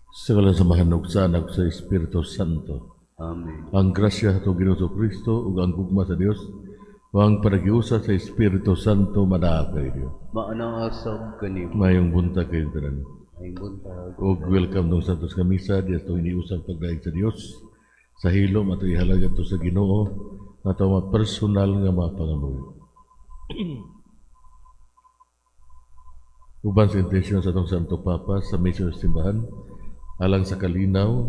Sa ngalan sa Amahan ug sa Anak sa Espiritu Santo. Amen. Ang grasya sa Ginoo Kristo ug ang gugma sa Dios ug ang panagiusa sa Espiritu Santo manaa kay Dios. Maanaa sab kanimo. Maayong buntag kayong tanan. Maayong buntag. Ug welcome dong sa Santos nga Misa di atong iniusang pagdaig sa Dios. Sa hilom ato ihalad ato sa Ginoo ato mga personal nga mga pangamuyo. Uban sa intensyon sa atong Santo Papa sa misyon sa simbahan, alang sa kalinaw,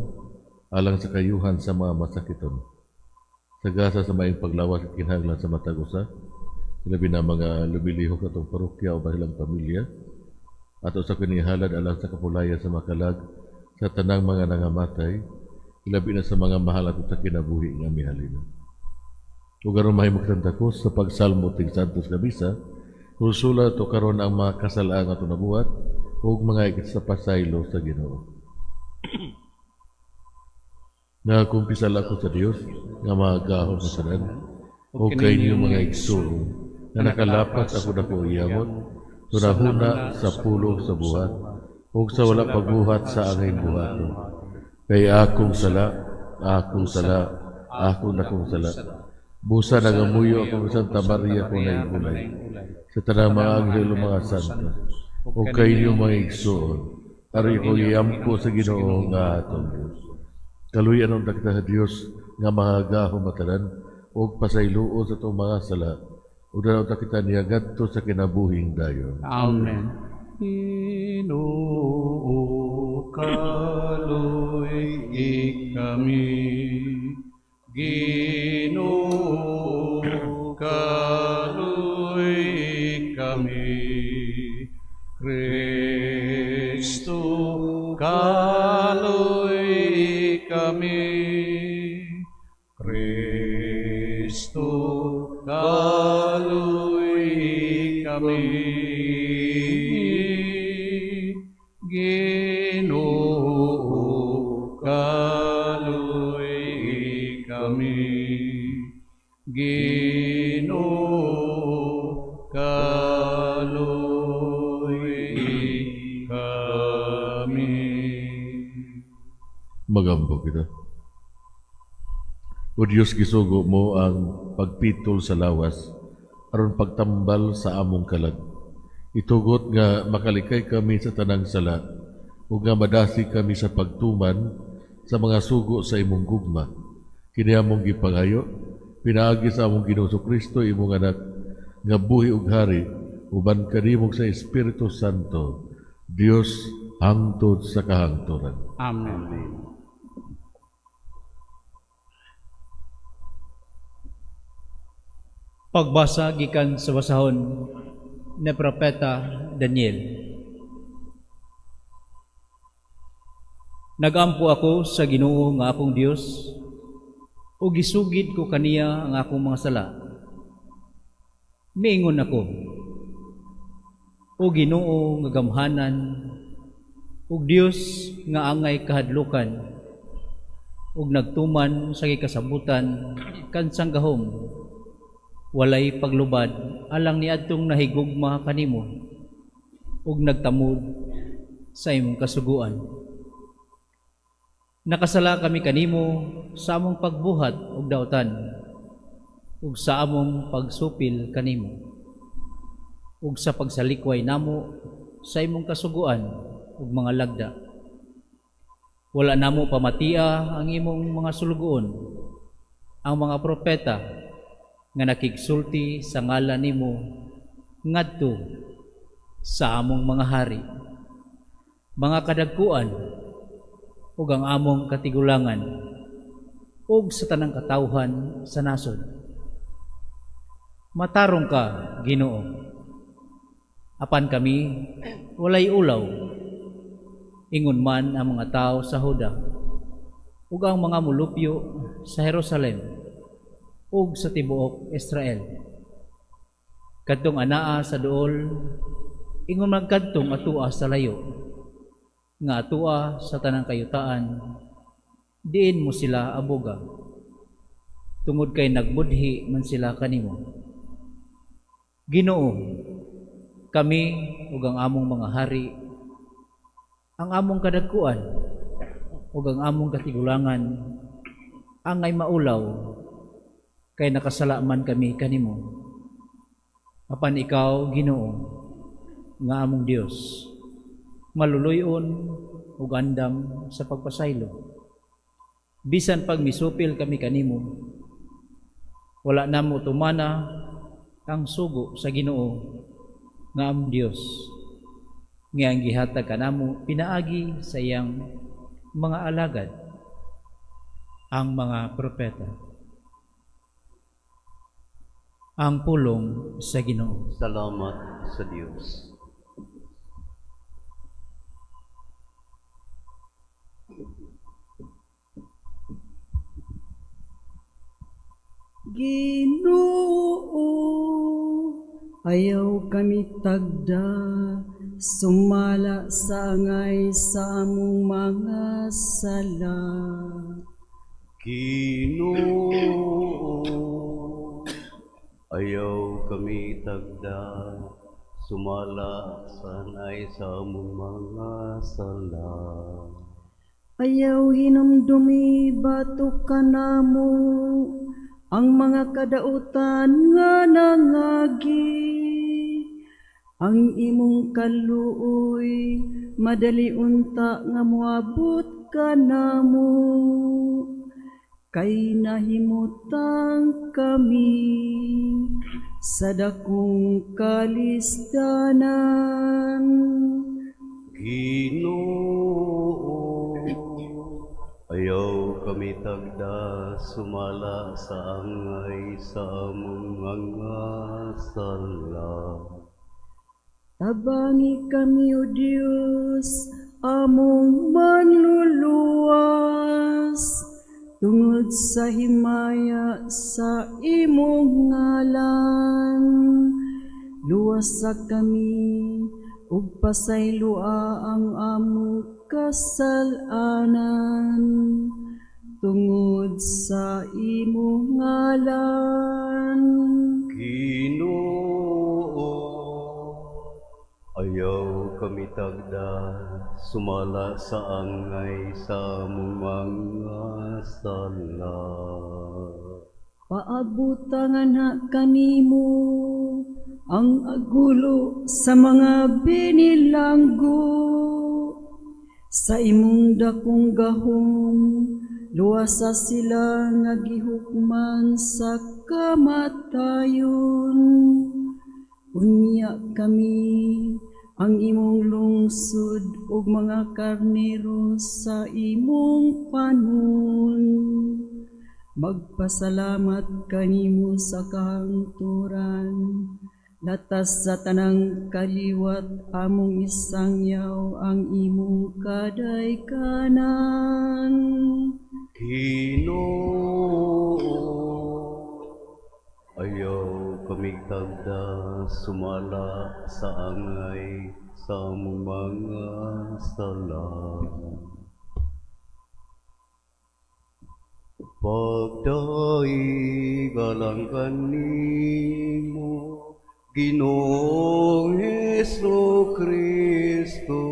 alang sa kayuhan sa mga masakiton. Sa gasa sa maayong paglawas at kinahanglan sa matag usa, ilabi na mga lumilihok atong parokya o ilang pamilya, ato sa kinihalad alang sa kapulayan sa makalag sa tanang mga nangamatay, ilabi na sa mga mahal ato sa kinabuhi nga mihalin. Ug aron mahimo kitang takos sa pagsalmo ting Santos nga Misa, Ursula to karon ang mga kasalaan ato nabuhat ug mga ikit sa pasaylo sa Ginoo. Nagakumpisal ako sa Dios nga magahom sa tanan ug kay inyo mga igsoon nga nakalapas ako dako iyamot hunahuna sa pulong sa buhat ug sa wala pagbuhat sa angay buhaton. Kay akong sala, akong sala, akong dakong sala. Busa nagamuyo ako sa Santa Maria ko na igulay, sa tanang mga anghel ug mga santo, ug kay inyo mga igsoon, aron ko giampo sa Ginoo nga atong Dios. Kaluyan unta kita sa Dios nga mahagahom matanan ug pasayloon sa atong mga sala, ug dala unta kita niya ngadto sa kinabuhing dayon. Amen. Ginoo, kaluy-i kami. Ginoo, kaluy-i kami. Kristo, kaluy-i kami. Kristo, kaluy-i kami. Ginoo, kaluy-i kami. Ginoo, kaluy-i kami. Magampo kita. O Diyos, gisugo mo ang pagpitol sa lawas aron pagtambal sa among kalag. Itugot nga makalikay kami sa tanang sala ug nga madasig kami sa pagtuman sa mga sugo sa imong gugma. Kini among gipangayo pinaagi sa among Ginoo Kristo, imong anak, nga buhi ug hari uban kanimo sa Espiritu Santo, Dios hangtod sa kahangturan. Amen. Amen. Pagbasa gikan sa basahon ni Propeta Daniel. Nagampo ako sa Ginoo nga akong Dios ug gisugid ko kaniya ang akong mga sala. Miingon ako, O Ginoo nga gamhanan ug Dios nga angay kahadlukan ug nagtuman sa gikasabutan kansang gahom, walay paglubad alang niadtong nahigugma kanimo ug nagtamod sa imong kasuguan. Nakasala kami kanimo sa among pagbuhat og dautan ug sa among pagsupil kanimo ug sa pagsalikway namo sa imong kasuguan ug mga lagda. Wala namo pamatia ang imong mga sulugoon, ang mga propeta nga nakigsulti sa ngalan nimo ngadto sa among mga hari, mga kadagkuan ug ang among katigulangan ug sa tanang katawhan sa nasod. Matarong ka, Ginoo. Apan kami walay ulaw. Ingon man ang mga tao sa Huda ug ang mga mulupyo sa Jerusalem ug sa tibuok Israel. Kadtong anaa sa duol, ingon man kadtong atua sa layo, nga atua sa tanang kayutaan, diin mo sila abuga, tungod kay nagbudhi man sila kanimo. Ginoo, kami ug ang among mga hari, ang among kadagkuan, ug ang among katigulangan angay maulaw kay nakasala man kami kanimo. Apan ikaw, Ginoo, nga among Dios, maluluy-on ug andam sa pagpasaylo. Bisan pag misupil kami kanimo, wala namo tumana ang sugo sa Ginoo nga among Dios nga ang gihatag kanamo pinaagi sa iyang mga alagad, ang mga propeta. Ang pulong sa Ginoo. Salamat sa Dios. Ginoo, ayaw kami tagda, sumala sa angay sa among mga sala. Ginoo, ayaw kami tagda, sumala sa angay sa among mga sala. Ayaw hinumdumi batok kanamo ang mga kadautan nga nangagi. Ang imong kaluoy madali unta nga moabot kanamo, kay nahimutang kami sa dakong kalisdanan. Ginoo, ayaw kami tagda, sumala sa angay sa among mga sala. Tabangi kami, O Dios, among manluluwas, tungod sa himaya sa imong ngalan. Luwasa kami, ug pasayloa ang among kasalanan, tungod sa imong ngalan. Ginoo, ayaw kami tagda, sumala sa angay sa among mga sala. Paabutangan na kanimo ang agulo sa mga binilanggo. Sa imong dakong gahom, luwasa sila nga gihukman sa kamatayon. Unya kami ang imong lungsod ug mga karnero sa imong panon. Magpasalamat kanimo sa kahangturan, latas sa tanang kaliwat among isangyaw ang imong kadaykanan. Ginoo, ayaw kami tagda, sumala sa angay sa among mga sala. Pagdaig alang kanimo, Ginoong Hesus Kristo,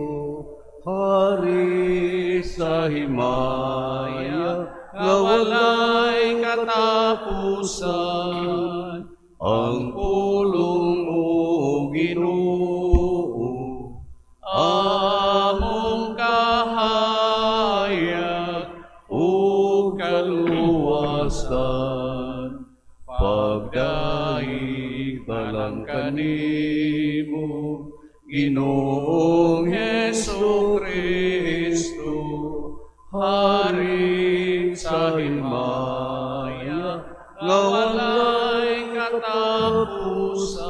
Hari sa himaya, nga walay katapusan. Ang pulong o Ginoo, among kahayag ug kaluwasan. Pagdaig alang kanimo, Ginoong Hesus Kristo, Hari sa himaya, nga walay katapusan.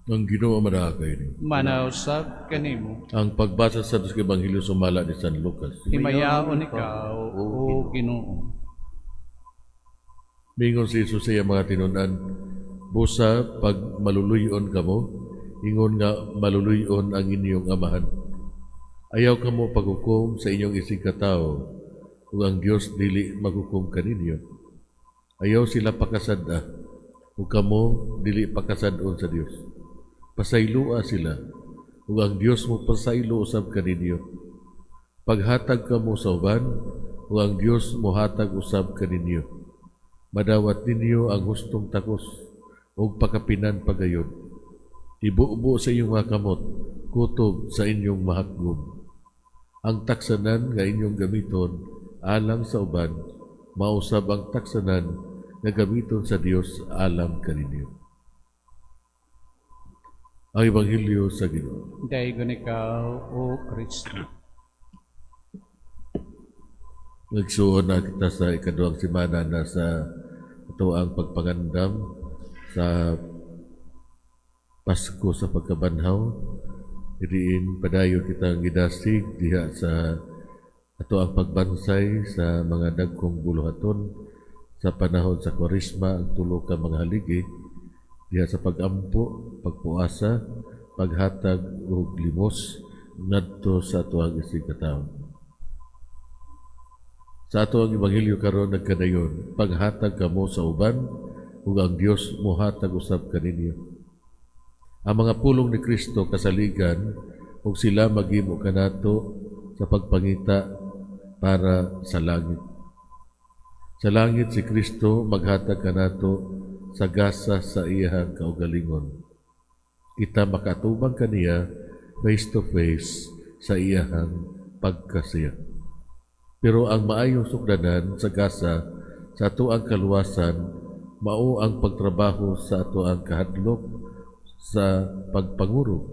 Ang Ginoo manaa kay ninyo. Manausab kanimo. Ang pagbasa sa Diyos Ebanghelyo sumala ni San Lucas. Himayaon ikaw, o Ginoo. Mingon si Jesus sa iyang mga tinun-an, busa pag maluluyon kamo, ingon nga maluluyon ang inyong amahan. Ayaw kamo paghukom sa inyong isig katao, ug ang Dios dili maghukom kaninyo. Ayaw sila pakasad-a, ug kamo dili pakasad-on sa Dios. Pasayloa sila, ug ang Dios mo pasaylo usab kaninyo. Paghatag kamo sa uban, ug ang Dios mohatag usab kaninyo. Madawat ninyo ang hustong takos ug pakapinan pagayod. Ibubo sa inyong mga kamot, kutob sa inyong mahakgob. Ang taksanan nga inyong gamiton alang sa uban, mausab ang taksanan nga gamiton sa Dios alang kaninyo. Ang Ebanghelyo sa Ginoo. Daygon ikaw, O Kristo. Nagsuon na kita sa ikaduhang semana na sa atoang pagpangandam sa Pasko sa pagkabanhaw. Idiin padayon kitang gidasig diha sa atoang pagbansay sa mga dagkong buluhaton sa panahon sa Kwaresma, ang tulo ka mga haligi diha sa pagampo, pagpuasa, paghatag ug limos ngadto sa atoang isigkatawo. Sa ato ang Ebanghelyo karon nagkadayon, paghatag kamo sa uban ug ang Dios mohatag usab kaninyo. Ang mga pulong ni Kristo kasaligan ug sila maghimo kanato sa pagpangita para sa langit. Sa langit si Kristo maghatag kanato sa gasa sa iyahang kaugalingon. Kita makatubang kaniya face to face sa iyahang pagkasiya. Pero ang maayong sukdanan sa gasa sa atoang kaluwasan mao ang pagtrabaho sa atoang kahadlok sa pagpangurog.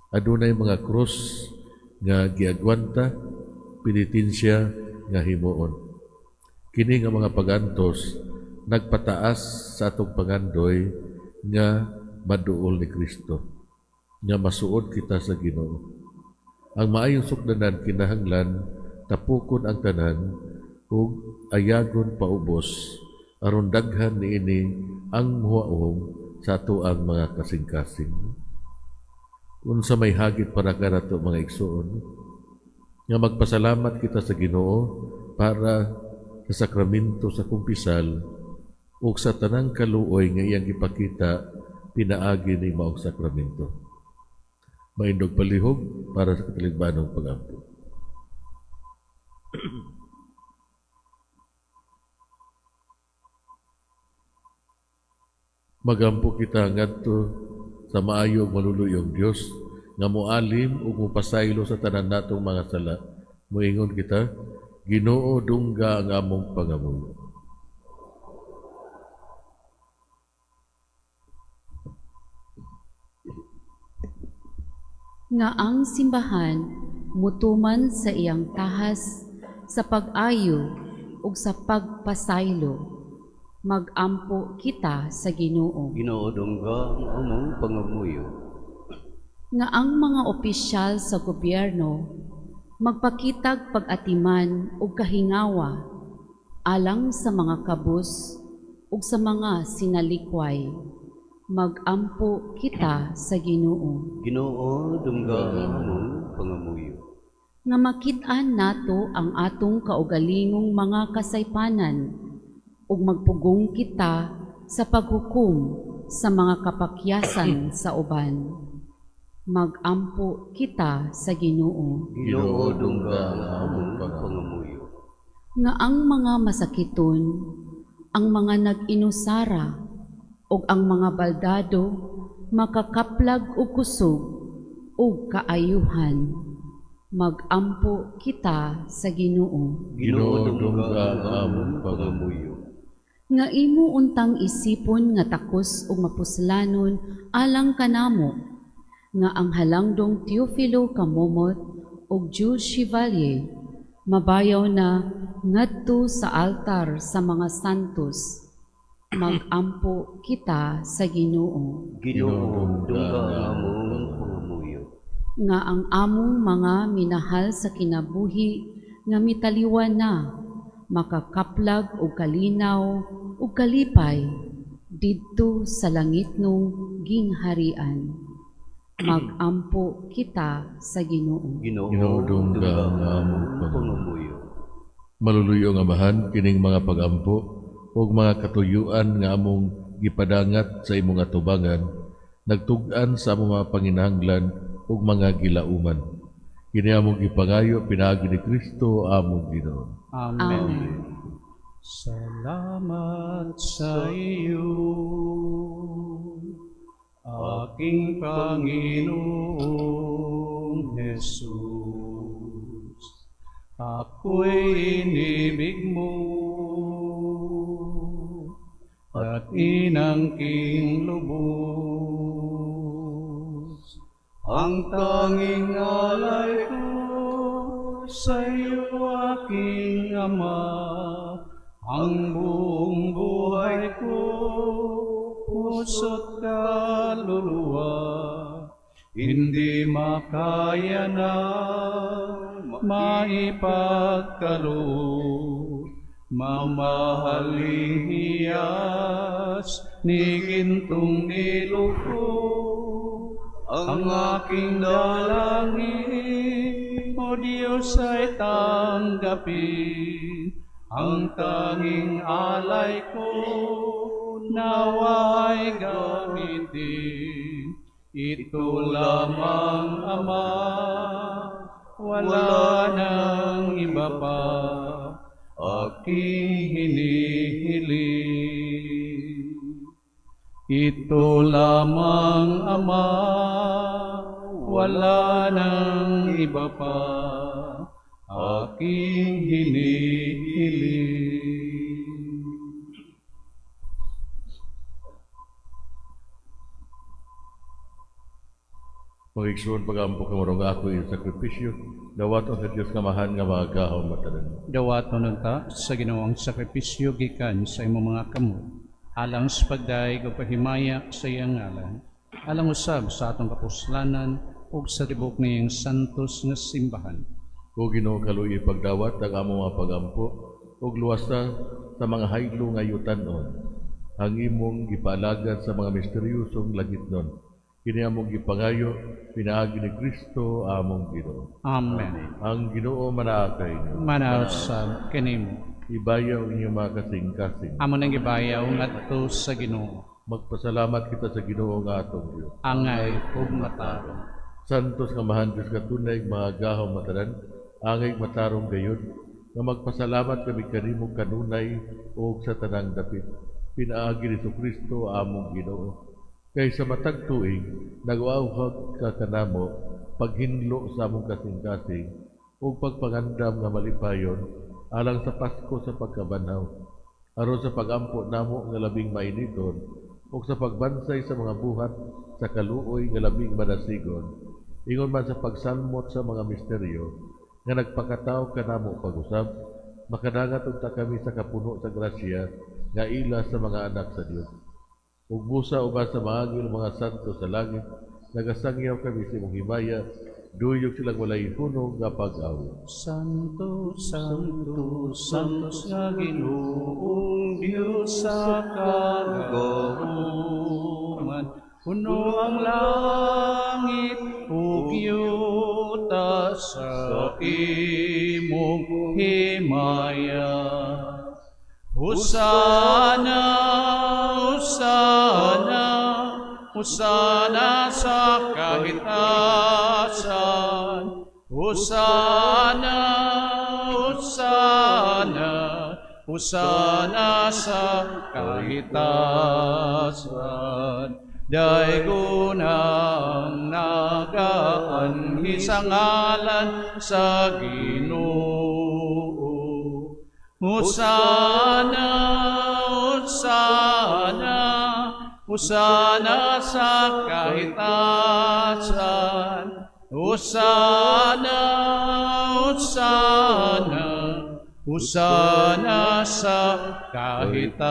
Adunay mga krus nga giagwanta, penitensya nga himuon. Kini nga mga pagantos nagpataas sa atong pangandoy nga maduol ni Kristo, nga masuod kita sa Ginoo. Ang maayong sukdanan kinahanglan tapukon ang tanan ug ayagon paubos aron daghan niini ang muhaong sa atoang mga kasing-kasing. Unsa may hagit para kanato mga igsoon nga magpasalamat kita sa Ginoo para sa sakramento sa kumpisal ug sa tanang kaluoy nga iyang gipakita pinaagi ni maong sakramento. Maindog palihog para sa kataligbanong pagampo. Magampo kita ngadto sa maayo ug maluluyong Dios nga moalim ug mopasaylo sa tanan natong mga sala. Moingon kita, Ginoo, dungga ang among pangamuyo. Nga ang simbahan mutuman sa iyang tahas sa pag-ayo ug sa pagpasaylo. Magampo kita sa Ginoo. Ginoo, dungga ang among pangamuyo. Nga ang mga opisyal sa gobyerno magpakitag pag-atiman ug kahingawa alang sa mga kabus ug sa mga sinalikway. Magampo kita sa Ginoo. Ginoo, dungga ang among pangamuyo. Nga makit-an nato ang atong kaugalingong mga kasaypanan ug magpugong kita sa paghukom sa mga kapakyasan sa uban. Magampo kita sa Ginoo. Ginoo, dungga ang among pangamuyo. Nga ang mga masakiton, ang mga nag-inusara ug ang mga baldado makakaplag og kusog ug kaayuhan. Magampo kita sa Ginoo. Ginoo, dungga ang among pangamuyo. Nga imo untang isipon nga takos ug mapuslanon alang kanamo, nga ang halangdong Teofilo Camomot ug Jules Chevalier mabayaw na ngadto sa altar sa mga santos. Magampo kita sa Ginoo. Ginoo, dungga ang among pangamuyo. Nga ang among mga minahal sa kinabuhi nga mitaliwan na makakaplag og kalinaw ug kalipay didto sa langitnong gingharian. Magampo kita sa Ginoo. Ginoo, dungga ang among pangamuyo. Maluluyong Amahan, kining mga pagampo ug mga katuyuan nga among gipadangat sa imong atubangan, nagtug-an sa among mga panginahanglan ug mga gilauman. Kini among gipangayo pinaagi ni Kristo among Ginoo. Amen. Amen. Salamat sa iyo, aking Panginoong Jesus. Ako'y inibig mo at inangking lubos. Ang tanging alay ko sa iyo, aking Ama, ang buong buhay ko, puso't kaluluwa, hindi makaya na maipagkaloob. Mamahaling hiyas ni gintong nilukop, ang aking dalangin, O Diyos, ay tanggapin. Ang tanging alay ko, nawa'y gamitin. Ito lamang, Ama, wala nang iba pa, aking hinihiling. Ito lamang, Ama, wala nang iba pa, aking hinihiling. Mga igsoon, pagampo kamo nga ako iyong sakripisyo, dawaton sa Dios nga Amahan nga makagagahom matanan. Dawaton unta sa Ginoo ang sakripisyo gikan sa imong mga kamot, alang sa pagdayeg ug pahimaya sa iyang ngalan, alang usab sa atong kapuslanan ug sa tibuok niyang santos nga simbahan. O Ginoo, kaluoyi pagdawat ang among mga pagampo ug luwasa sa mga haylo nga yutanon, ang imong gipaalagad sa mga misteryosong langitnon. Kini among gipangayo pinaagi ni Kristo among Ginoo. Amen. Ang Ginoo manaa kaninyo. Manaa usab kanimo. Ibayaw inyong mga kasing-kasing. Amo nang gibayaw ngadto sa Ginoo. Magpasalamat kita sa Ginoo nga atong Dios. Angay ug matarong. Santos nga Amahan Dios nga tunay makagagahom matanan, angay matarong gayud nga magpasalamat kami kanimo kanunay ug sa tanang dapit. Pinaagi ni Kristo among Ginoo. Kay sa matag tuig nag-awhag ka kanamo paghinlo sa among kasing-kasing ug pagpangandam nga malipayon alang sa Pasko sa pagkabanhaw, aron sa pagampo namo nga labing mainiton ug sa pagbansay sa mga buhat sa kaluoy nga labing madasigon, ingon man sa pagsalmot sa mga misteryo nga nagpakatawo kanamo pag-usab, makadangat unta kami sa kapuno sa grasya nga ila sa mga anak sa Dios. Ug busa uban sa mga anghel mga santo sa langit, nagasangyaw kami sa imong himaya, duyog silang walay hunong nga pag-awit. Santo, Santo, Santo sa Ginoong Diyos sa kagahuman. Puno ang langit ug yuta sa imong himaya. Hosana, Hosana, Hosana sa kahitasan. Hosana, Hosana, Hosana sa kahitasan. Daygon ang nagaanhi sa ngalan sa Ginoo. Hosana, Hosana, Hosana sa kahitasan. Hosana, Hosana, Hosana sa kahitasan.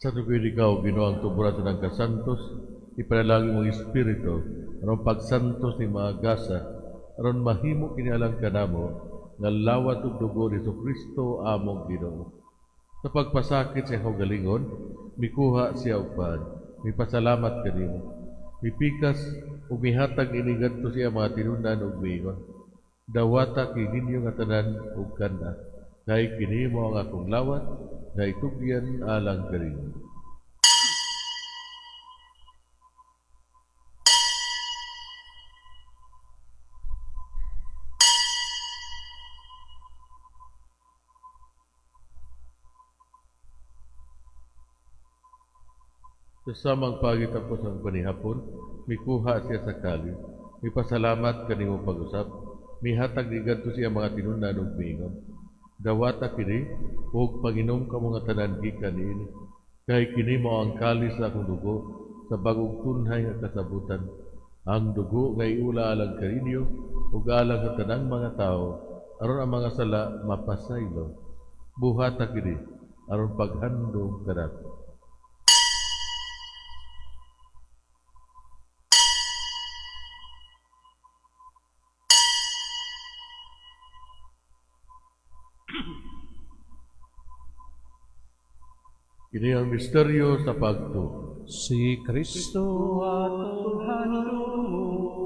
Sa tuwing ikaw, Ginoo, ang tuburan sa kasantos, ipanalangin mong Espiritu, aron pagsantos ni mga gasa, aron mahimo kini alang kanamo, nga lawat ug dugo ni Kristo among Ginoo. Sa pagpasakit sa iyang kaugalingon, mikuha siya og pan, mipasalamat kanimo, mipikas ug mihatag ini ngadto sa iyang mga tinunan ug miingon, dawata kini ninyo nga tanan ug kana, kay kini mao ang akong lawat nga itugyan alang kaninyo. Sa samang pagitapos ang panihapon, mikuha siya sa kalis, mipasalamat kanimo pag-usap, mihatag ni gadto siya mga tinunan ug miingon. Dawata kini ug panginom kamo nga tanan gikan niini, kay kini mao ang kalis sa akong dugo sa bag-ong tunhay nga kasabutan. Ang dugo nga iula alang kaninyo ug alang sa tanang mga tawo aron ang mga sala mapasaylo. Buhata kini aron paghandom kanako. Kini ang misteryo sa pagtuo. Si Kristo atong handumon,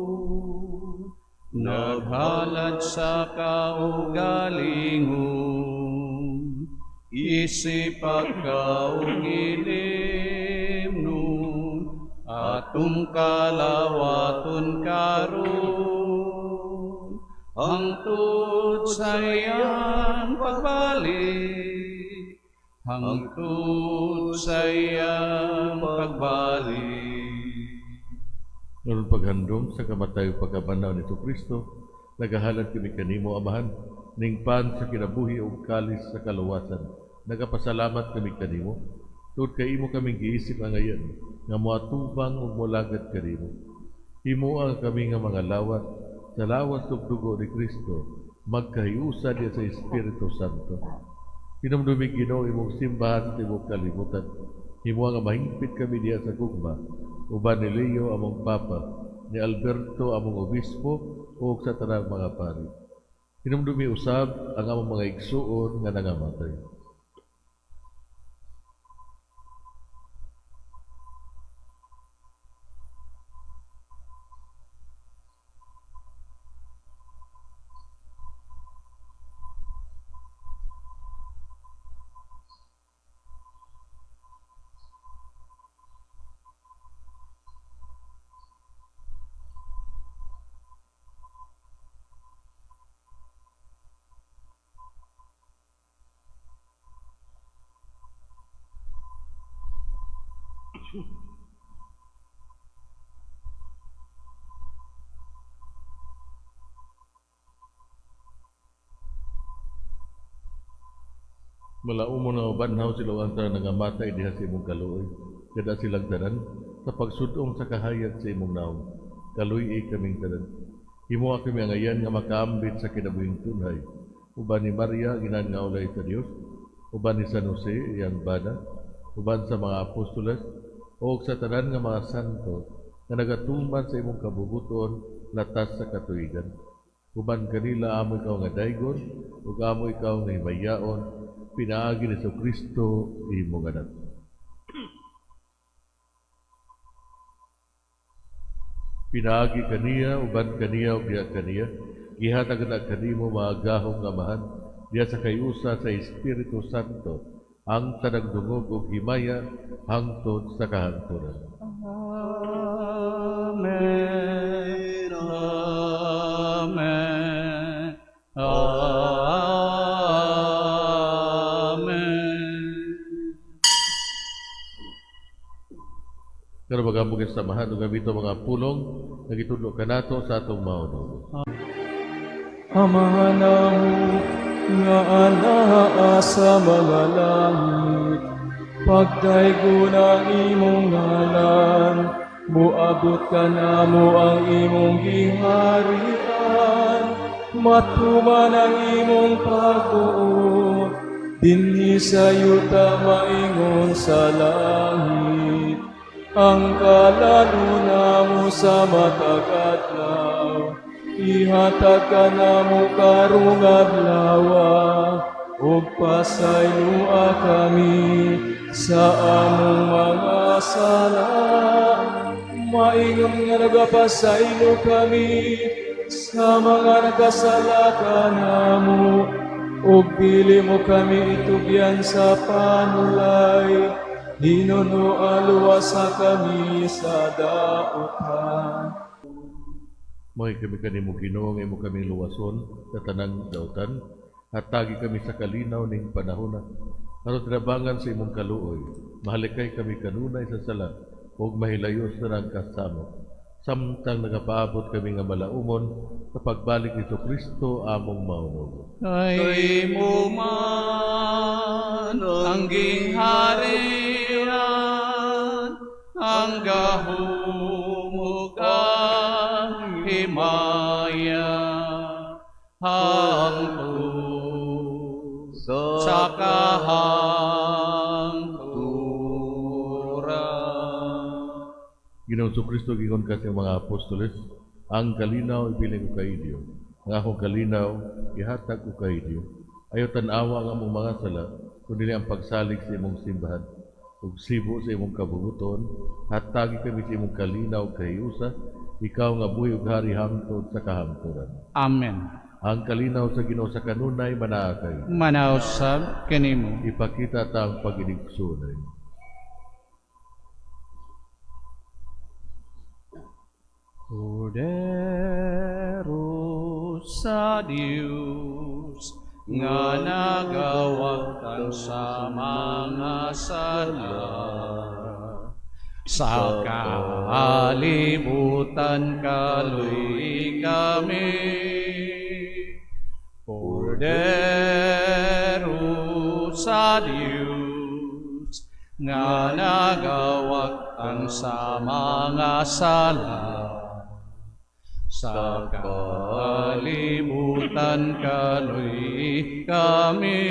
naghalad sa kaugalingon, isip pagkaugilim nun, atong kalawaton karon, hangtod sa iyang pagbalik, hangtod sa iyang pagbalik. Aron paghandom sa kamatay ug pagkabanhaw ni Kristo, nagahalad kami kanimo, Amahan, ning pan sa kinabuhi ug kalis sa kaluwasan. Nagapasalamat kami kanimo, tungod kay imo kaming giisip angayan nga moatubang ug molagad kanimo. Himoa kami nga mga lawat sa lawas ug dugo ni Kristo, magkahiusa diha sa Espiritu Santo. Hinumdumi Ginoo imong simbahan sa tibuok kalibutan. Himoa nga mahingpit kami diha sa gugma, uban ni Leo among Papa, ni Alberto among Obispo, ug sa tanang mga pari. Hinumdumi usab ang among mga igsuon nga nangamatay. Malaumo na mabanhaw sila ang tanan nangamatay diha sa imong kaluoy. Kada silang tanan sa pagsudong sa kahayag sa imong naong. Kaluy-i kaming tanan. Himoa kami angayan nga makaambit sa kinabuhing tunhay. Uban ni Maria, ginan nga ulay sa Dios, uban ni San Jose, iyang bana, uban sa mga apostoles, o sa tanan nga mga santo nga nagatuman sa imong kabubuton latas sa katuigan. Uban kanila amo ikaw nga daygon, ug amo ikaw nga himayaon, pinaagi ni Kristo imong anak. Pinaagi kaniya, uban kaniya, ug diha kaniya, gihatag na kanimo maagahong Amahan, diha sa kayusa sa Espiritu Santo, ang tanang dungog ug himaya hangtod sa kahangturan. Amen. Amen. Amen. Karon magampo kita sa samahan ug gamito mga pulong nga gitudlo kanato sa atong maono. Amahan namo nga anaa sa mga langit, pagdaygon ang imong ngalan, moabot kanamo ang imong giharian, matuman ang imong pagbuot, dinhi sa yuta maingon sa langit. Ang kalaluna namo sa matag adlaw, ihatag kanamo karong adlaw, ug pasayloa kami sa among mga sala, maingon nga nagapasaylo kami sa mga nagkasala kanamo, ug dili mo kami itugyan sa panulay, hinuno luwasa kami sa dautan. Moy kami kanimo Ginoo nga imo kami luwason sa tanang dautan, hatagi kami sa kalinaw ning panahona. Aron tinabangan sa imong kaluoy, mahalikay kami kanunay sa sala ug mahilayo sa tanang kasamok. Samtang nagapaabot kami nga malaumon sa pagbalik ni Kristo among Maunong. Kay mo man ang gingharian, ang gahom ug ang himaya, hangtod sa kahangturan. Ginoong Kristo, giingon ka sa mga apostoles, ang kalinaw ibilin ko kay inyo, ang akong kalinaw ihatag ko kay inyo. Ayaw tan-awa ang among mga sala, kundi ang pagsalig sa imong simbahan. Ug sibo sa imong kabubuton, hatagi kami sa imong kalinaw kahiusa, ikaw nga buhi ug hari hangtod sa kahangturan. Amen. Ang kalinaw sa Ginoo sa kanunay manaa kay. Manaw sab kanimo. Ipakita ta ang pag-inigsunay. Kordero sa Dios nga nagawagtan sa mga sala, sa kalibutan kaloy kami. Kordero sa Dios nga nagawagtan sa mga sala, sa kalibutan kaloy kami.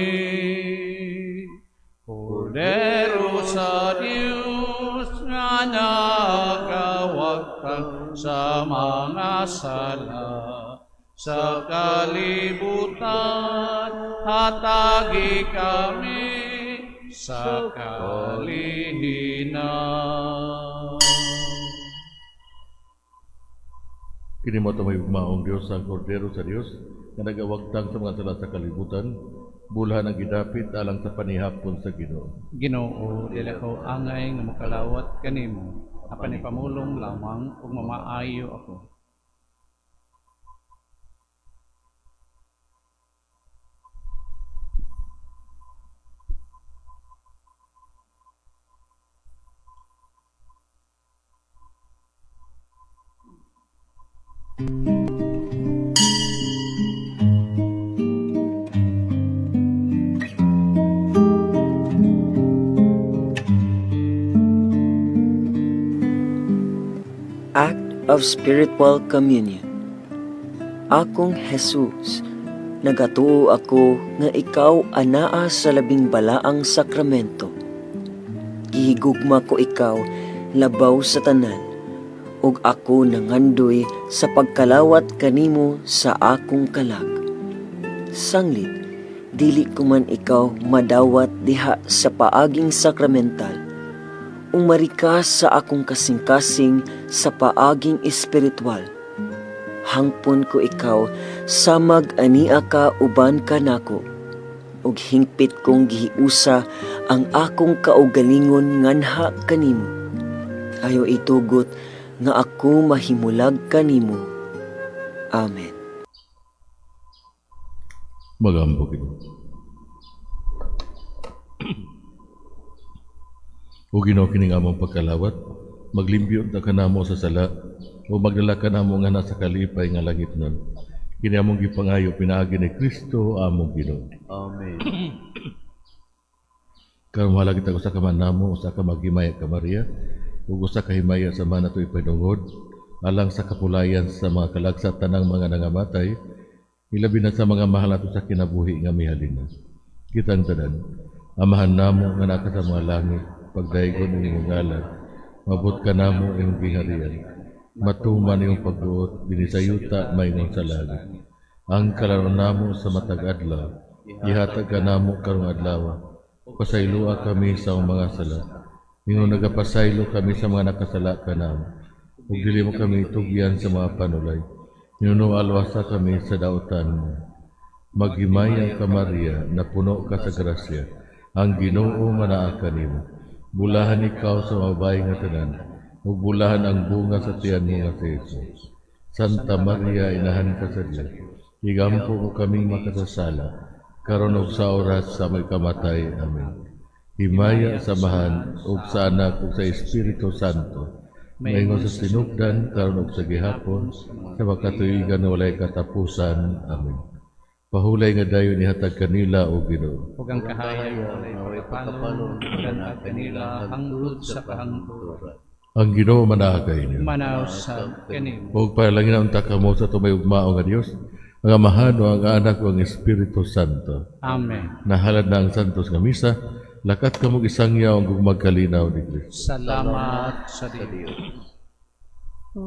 Kordero sa Dios nga nagawagtan sa mga sala, sa kalibutan hatagi kami sa kalihina. Kini mo ito may ugmaong Diyos, ang Kordero sa Diyos, nga nagawagtang sa mga sala sa kalibutan, bulahan ang gidapit alang sa panihapon sa Ginoo. Ginoo, dili ako angay nga mokalawat kanimo, apan ipamulong lamang ug mamaayo ako. Act of Spiritual Communion. Akong Jesus, nagatuo ako nga ikaw anaa sa labing balaang sakramento. Gihigugma ko ikaw labaw sa tanan, ug ako nangandoy sa pagkalawat kanimo sa akong kalag. Sanglit, dili ko man ikaw madawat diha sa paaging sakramental, umari ka sa akong kasing-kasing sa paaging espiritual. Hangpon ko ikaw samag ania ka uban ka nako, ug hingpit kong gihiusa ang akong kaugalingon nganha kanimo. Ayo itugot nga ako mahimulag kanimo. Amen. Magampo kita. O Ginoo, kining among pagkalawat, maglimbyo ta kanamo sa sala, o magdala kanamo nga nasa kalipay nga langit nun. Kini among gipangayo pinaagi ni Kristo among Ginoo. Amen. Karon mahala kita usa ka man namo, usa ka maghimaya ka Maria, ug usa ka himaya sa man ato ipahinungod, alang sa kapulayan sa mga kalag sa tanang mga nangamatay, ilabi na sa mga mahal nato sa kinabuhi nga mihalina. Kitang tanan, Amahan namo nga naa ka sa mga langit, pagdaygon ang imong ngalan, mabot ka namo imong gingharian, matuman imong pagbuot dinhi sa yuta maingon sa langit. Ang kalaron namo sa matag adlaw, ihatag ka namo karong adlaw. Pasayloa kami sa among mga sala, ingon nagapasaylo kami sa mga nakasala kanamo. Ug dili mo kami tugyan sa mga panulay, hinuno alwasa kami sa dautan mo. Maghimaya ka Maria, napuno ka sa grasya, ang Ginoo manaa kanimo. Bulahan ikaw sa mabay nga tanan, ug bulahan ang bunga sa tiyan mo nga si Jesus. Santa Maria, inahan ka sa Dios, igampo mo kaming makasasala, karon ug sa oras sa may kamatay. Amen. Himaya sa Amahan ug sa Anak ug sa Espiritu Santo. Maingon sa sinugdan karon ug sa gihapon sa makatuigan nga walay katapusan. Amen. Pahulay nga dayon ihatag kanila, o Ginoo. Ug ang kahayag walay pagkapalon ihatag kanila hangtod sa kahangturan. Ang Ginoo manaa kaninyo. Manaa usab kanimo. Ug panalangina unta kamo sa atong mayugmao nga Dios, ang Amahan ug ang Anak ug ang Espiritu Santo. Amen. Nahalad na ang santos nga misa, lakat kamo, isangyaw ang gugmag kalinaw ni Kristo. Salamat sa Dios.